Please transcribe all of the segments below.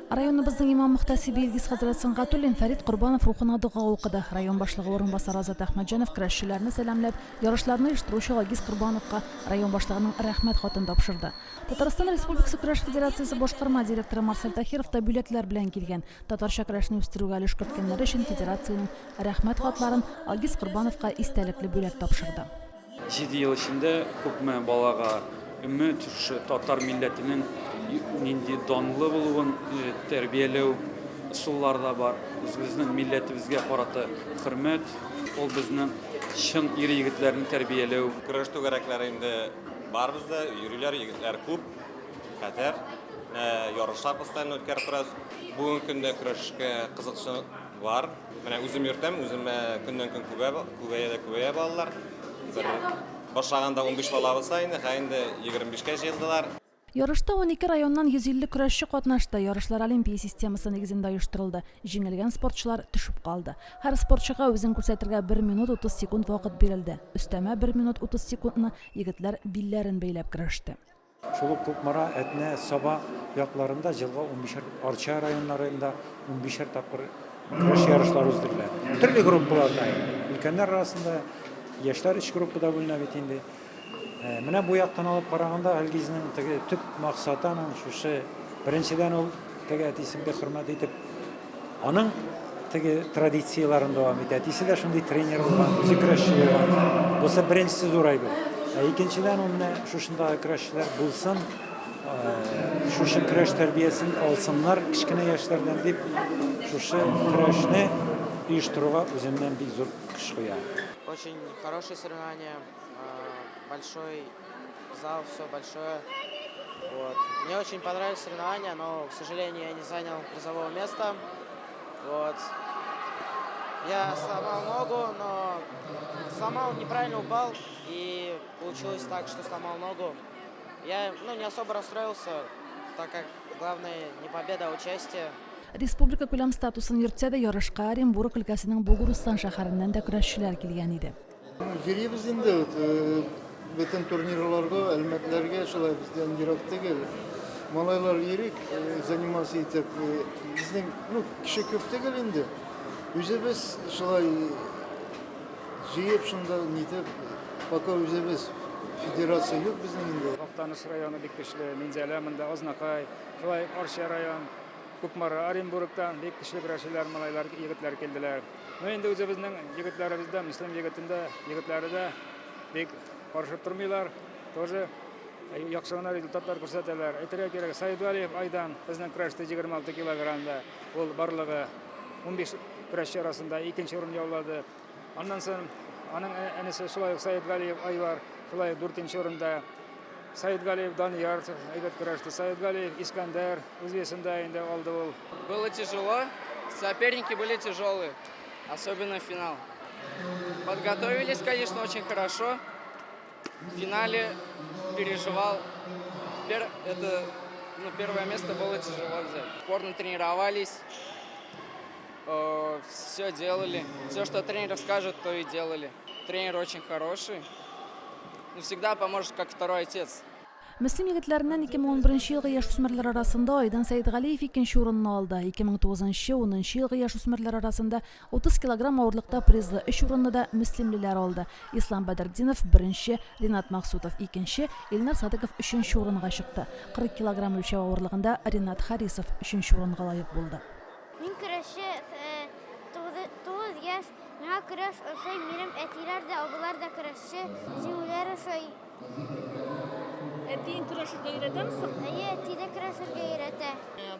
Районыбызның имам-мөхтәсибе Илгиз хәзрәт Сөнгатуллин Фәрит Корбанов рухына дога укыды. Район башлыгы урынбасары Азат Әхмәтҗанов көрәшчеләрне сәламләп, ярышларны оештыручы Альгиз Корбановка район башлыгының Рәхмәт хатын тапшырды. Татарстан Республикасы Көрәш федерациясе башкарма директоры Марсель Таһиров та бүләкләр белән килгән. Татарча көрәшне үстерүгә өлеш керткәннәре өчен федерациянең Рәхмәт хатларын, Альгиз Корбановка истәлекле бүләк тапшырды. Җиде ел эчендә күпме балага өмет, шушы татар милләтенең нинди данлы булуын тәрбияләү ысуллары да бар. Үзебезнең милләтебезгә карата хөрмәт, ул безнең чын ир-егетләрне тәрбияләү. Көрәш түгәрәкләре инде бар бездә, йөриләр, егетләр күп, хәтәр. Менә ярышлар постоянно үткәреп торабыз. Бүгенге көндә көрәшкә кызыксыну бар. Менә үзем йөртәм, үземә көннән-көн күбә, күбәя дә күбәя балалар. Бер башлаганда 15 бала булса инде, хәзер инде 25-кә җыелдылар. Ярышта 12 районнан 150 көрәшче катнашты. Ярышлар Олимпия системасы нигезендә оештырылды. Җиңелгән спортчылар төшеп калды. Һәр спортчыга үзен күрсәтергә бер минут 30 секунд вакыт бирелде. Өстәмә бер минут 30 секундны егетләр билләрен бәйләп көрәште. Шул ук Кукмара, Әтнә, Саба якларында елга унбишәр, Арча районнарында унбишәр тапкыр көрәш ярышлары уздырыла. Төрле группаларда инде. Өлкәннәр арасында яшьләр өч группада бүленә бит инде. Э, менә бу яктан алып караганда Әлгизнең теге төп максаты аның шушы беренчедән ул теге әтисен бик хөрмәт итеп Аның теге традицияләрен дәвам итә. Әтисе дә шундый тренер булган, үзе көрәшче булган. Бусы беренчесе зур әйбер. Ә икенчедән ул менә шушындагы көрәшчеләр булсын, шушы көрәш тәрбиясен алсыннар кечкенә яшьләрдән дип, шушы көрәшне оештыруга үзеннән бик зур көч куя. Очень хорошее соревнование, большой зал, все большое. Вот. Мне очень понравились соревнования, но, к сожалению, я не занял призового места. Вот. Я сломал ногу, но сломал, неправильно упал, и получилось так, что сломал ногу. Я ну, не особо расстроился, так как главное не победа, а участие. Республика күләм статусын йөртсә дә, ярышка Оренбург өлкәсенең Бугуруслан шәһәреннән дә көрәшчеләр килгән иде. Йөрибез инде бөтен турнирларга, Әлмәтләргә шулай бездән ерак түгел. Малайлар йөрик, заниматься итеп. Безнең, ну, кеше күп түгел инде. Үзебез шулай җыеп шунда нитеп, пока үзебез федерация юк безнең инде. Актаныш районы бик көчле, Минзәлә монда, Азнакай, шулай Арча район, Кукмара, Оренбургтан бик көчле көрәшчеләр, малайлар, егетләр килделәр. Ну инде үзебезнең егетләребез дә, Мөслим егетендә, егетләре дә бик карышып тормыйлар. Тоже э, яхшы гына результатлар күрсәтәләр. Әйтергә кирәк, Саидвалиев Айдан безнең көрәштә 26 килограммда ул барлыгы 15 көрәшче арасында икенче урын яулады. Аннан соң аның энесе шулай ук Саидгалиев Айвар, шулай ук дүртенче урында. Саидгалиев Данияр әйбәт көрәште. Саидгалиев Искәндәр үз весында инде алды ул. Было тяжело, соперники были тяжелые, особенно финал. Подготовились, конечно, очень хорошо. В финале переживал. Это, ну, первое место было тяжело взять. Упорно тренировались, все делали. Все, что тренер скажет, то и делали. Тренер очень хороший. Ну, всегда поможет, как второй отец. Мөслим егетләреннән 2011 елгы яшүсмерләр арасында Айдан Сәетгалиев икенче урынны алды. 2009, 10 елгы яшүсмерләр арасында 30 килограмм авырлыкта призлы өч урынны да мөслимлеләр алды. Ислам Бәдертдинов, беренче, Ринат Максутов, икенче, Илнар Садыков өченче урынга чыкты. 40 килограмм үлчәү авырлыгында Ринат Харисов өченче урынга лаек булды. Мин көрәшче, 9 яшь, миңа көрәш ошый, минем әтиләр дә, абыйлар да көрәшче, җиңүләр ошый. Әтиең көрәшергә өйрәтәме соң? Әйе, әти дә көрәшергә өйрәтә.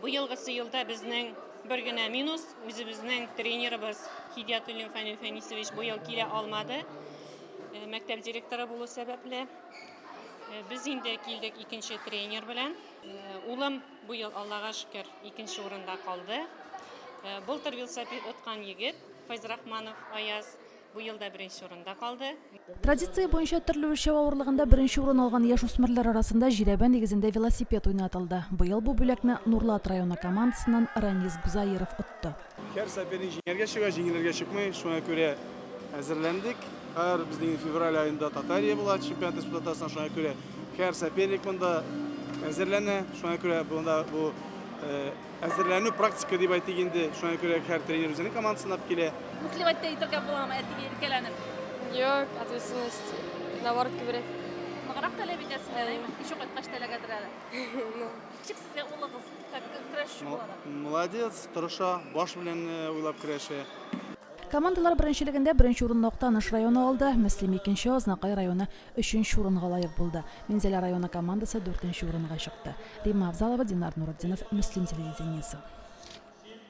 Быелгысы елда безнең бер генә минус, үзебезнең тренерыбыз Хидиятуллин Фәнил Фәнисович быел килә алмады, мәктәп директоры булу сәбәпле. Без инде килдек икенче тренер белән. Улым быел, Аллага шөкер, икенче урында калды. Былтыр велосипед откан егет Фәйзрахманов Аяз быел да беренче урында калды. Традиция буенча төрле үлчәү авырлыгында беренче урын алган яшүсмерләр арасында жирәбә нигезендә велосипед уйнатылды. Быел бу бүләкне Нурлат районы командасыннан Ранис Гузаиров отты. Һәр соперник җиңәргә чыга, җиңелергә чыкмый, шуңа күрә әзерләндек. Һәр безнең февраль аенда Татария була, чемпионат Республика Татарстан, шуңа күрә һәр соперник монда әзерләнә, шуңа күрә монда бу Әзерләнү, практика дип әйтик инде. Шуңа күрә һәр тренер үзенең командасын алып килә. Мөслимәт тә әйтергә буламы әтигә иркәләнеп? Юк, ответственность наоборот күбрәк. Ныграк таләп итәсең, әйеме? Кичә кайткач та эләгәдер әле. Ничек сезгә улыгыз, как көрәшче буларак? Молодец, тырыша, баш белән уйлап көрәшә. Командалар беренчелегендә беренче урынны Актаныш районы алды, Мөслим икенче, Азнакай районы өченче урынга лаек булды. Минзәлә районы командасы дүртенче урынга чыкты. Римма Авзалова, Динар Нуретдинов, Мөслим телевидениесе.